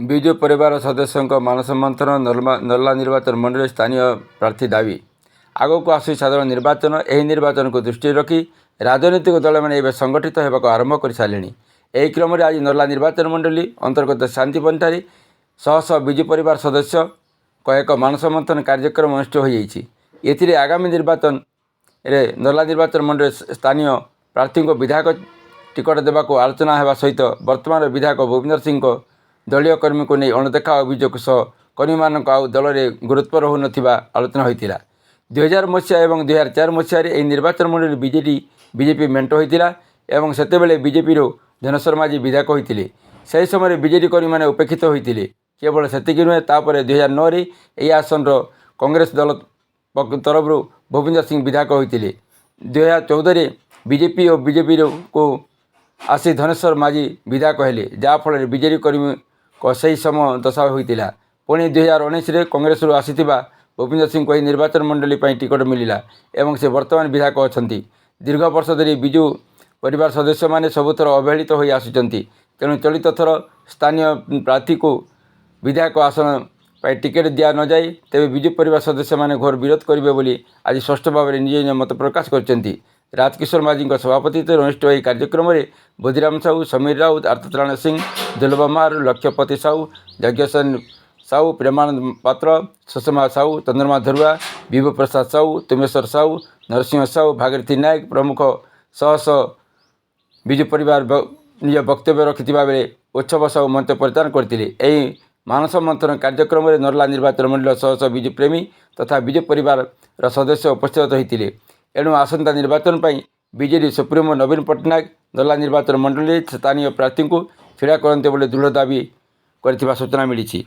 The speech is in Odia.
ବିଜୁ ପରିବାର ସଦସ୍ୟଙ୍କ ମାନସ ମନ୍ଥନ, ନର୍ଲା ନିର୍ବାଚନ ମଣ୍ଡଳୀ ସ୍ଥାନୀୟ ପ୍ରାର୍ଥୀ ଦାବି। ଆଗକୁ ଆସୁଛି ସାଧାରଣ ନିର୍ବାଚନ। ଏହି ନିର୍ବାଚନକୁ ଦୃଷ୍ଟିରେ ରଖି ରାଜନୈତିକ ଦଳମାନେ ଏବେ ସଂଗଠିତ ହେବାକୁ ଆରମ୍ଭ କରିସାରିଲେଣି। ଏହି କ୍ରମରେ ଆଜି ନର୍ଲା ନିର୍ବାଚନ ମଣ୍ଡଳୀ ଅନ୍ତର୍ଗତ ଶାନ୍ତିବନଠାରେ ଶହ ଶହ ବିଜୁ ପରିବାର ସଦସ୍ୟଙ୍କ ଏକ ମାନସ ମନ୍ଥନ କାର୍ଯ୍ୟକ୍ରମ ଅନୁଷ୍ଠିତ ହୋଇଯାଇଛି। ଏଥିରେ ଆଗାମୀ ନିର୍ବାଚନରେ ନର୍ଲା ନିର୍ବାଚନ ମଣ୍ଡଳୀ ସ୍ଥାନୀୟ ପ୍ରାର୍ଥୀଙ୍କୁ ବିଧାୟକ ଟିକଟ ଦେବାକୁ ଆଲୋଚନା ହେବା ସହିତ ବର୍ତ୍ତମାନର ବିଧାୟକ ଭୂପିନ୍ଦର ସିଂଙ୍କ ଦଳୀୟ କର୍ମୀଙ୍କୁ ନେଇ ଅଣଦେଖା ଅଭିଯୋଗ ସହ କର୍ମୀମାନଙ୍କ ଆଉ ଦଳରେ ଗୁରୁତ୍ୱ ରହୁନଥିବା ଆଲୋଚନା ହୋଇଥିଲା। 2000 ମସିହା ଏବଂ 2004 ମସିହାରେ ଏହି ନିର୍ବାଚନ ମଣ୍ଡଳୀ ବିଜେଡି ବିଜେପି ମେଣ୍ଟ ହୋଇଥିଲା ଏବଂ ସେତେବେଳେ ବିଜେପିରୁ ଧନେଶ୍ୱର ମାଝୀ ବିଧାୟକ ହୋଇଥିଲେ। ସେହି ସମୟରେ ବିଜେଡି କର୍ମୀମାନେ ଉପେକ୍ଷିତ ହୋଇଥିଲେ। କେବଳ ସେତିକି ନୁହେଁ, ତାପରେ 2009ରେ ଏହି ଆସନର କଂଗ୍ରେସ ଦଳ ତରଫରୁ ଭୂପିନ୍ଦର ସିଂ ବିଧାୟକ ହୋଇଥିଲେ। 2014ରେ ବିଜେପି ଓ ବିଜେପିକୁ ଆସି ଧନେଶ୍ୱର ମାଝୀ ବିଧାୟକ ହେଲେ, ଯାହାଫଳରେ ବିଜେଡି କର୍ମୀଙ୍କ ସେହି ସମୟ ଦଶା ହୋଇଥିଲା। ପୁଣି 2019ରେ କଂଗ୍ରେସରୁ ଆସିଥିବା ଭୂପିନ୍ଦର ସିଂଙ୍କୁ ଏହି ନିର୍ବାଚନ ମଣ୍ଡଳୀ ପାଇଁ ଟିକଟ ମିଳିଲା ଏବଂ ସେ ବର୍ତ୍ତମାନ ବିଧାୟକ ଅଛନ୍ତି। ଦୀର୍ଘ ବର୍ଷ ଧରି ବିଜୁ ପରିବାର ସଦସ୍ୟମାନେ ସବୁଥର ଅବହେଳିତ ହୋଇ ଆସୁଛନ୍ତି। ତେଣୁ ଚଳିତ ଥର ସ୍ଥାନୀୟ ପ୍ରାର୍ଥୀକୁ ବିଧାୟକ ଆସନ ପାଇଁ ଟିକେଟ୍ ଦିଆ ନଯାଏ, ତେବେ ବିଜୁ ପରିବାର ସଦସ୍ୟମାନେ ଘୋର ବିରୋଧ କରିବେ ବୋଲି ଆଜି ସ୍ପଷ୍ଟ ଭାବରେ ନିଜ ନିଜ ମତ ପ୍ରକାଶ କରିଛନ୍ତି। ରାଜକିଶୋର ମାଝୀଙ୍କ ସଭାପତିତ୍ୱରେ ଅନୁଷ୍ଠିତ ଏହି କାର୍ଯ୍ୟକ୍ରମରେ ବୁଦ୍ଧିରାମ ସାହୁ, ସମୀର ରାଉତ, ଆର୍ତ୍ତତ୍ରାଣ ସିଂ, ଦୁର୍ଲଭ ମାହାର, ଲକ୍ଷପତି ସାହୁ, ଯଜ୍ଞସେନ ସାହୁ, ପ୍ରେମାନନ୍ଦ ପାତ୍ର, ସୁଷମା ସାହୁ, ଚନ୍ଦ୍ରମା ଧରୁଆ, ବିଭୁ ପ୍ରସାଦ ସାହୁ, ତୁମେଶ୍ୱର ସାହୁ, ନରସିଂହ ସାହୁ, ଭାଗୀରଥୀ ନାୟକ ପ୍ରମୁଖ ଶହ ଶହ ବିଜୁ ପରିବାର ନିଜ ବକ୍ତବ୍ୟ ରଖିଥିବା ବେଳେ ଉତ୍ସବ ସାହୁ ମଞ୍ଚ ପରିଚାଳନା କରିଥିଲେ। ଏହି ମାନସ ମନ୍ଥନ କାର୍ଯ୍ୟକ୍ରମରେ ନର୍ଲା ନିର୍ବାଚନ ମଣ୍ଡଳୀର ଶହ ଶହ ବିଜୁ ପ୍ରେମୀ ତଥା ବିଜୁ ପରିବାରର ସଦସ୍ୟ ଉପସ୍ଥିତ ରହିଥିଲେ। ଏଣୁ ଆସନ୍ତା ନିର୍ବାଚନ ପାଇଁ ବିଜେଡି ସୁପ୍ରିମୋ ନବୀନ ପଟ୍ଟନାୟକ ନର୍ଲା ନିର୍ବାଚନ ମଣ୍ଡଳୀରେ ସ୍ଥାନୀୟ ପ୍ରାର୍ଥୀଙ୍କୁ ଛିଡ଼ା କରନ୍ତେ ବୋଲି ଦୃଢ଼ ଦାବି କରିଥିବା ସୂଚନା ମିଳିଛି।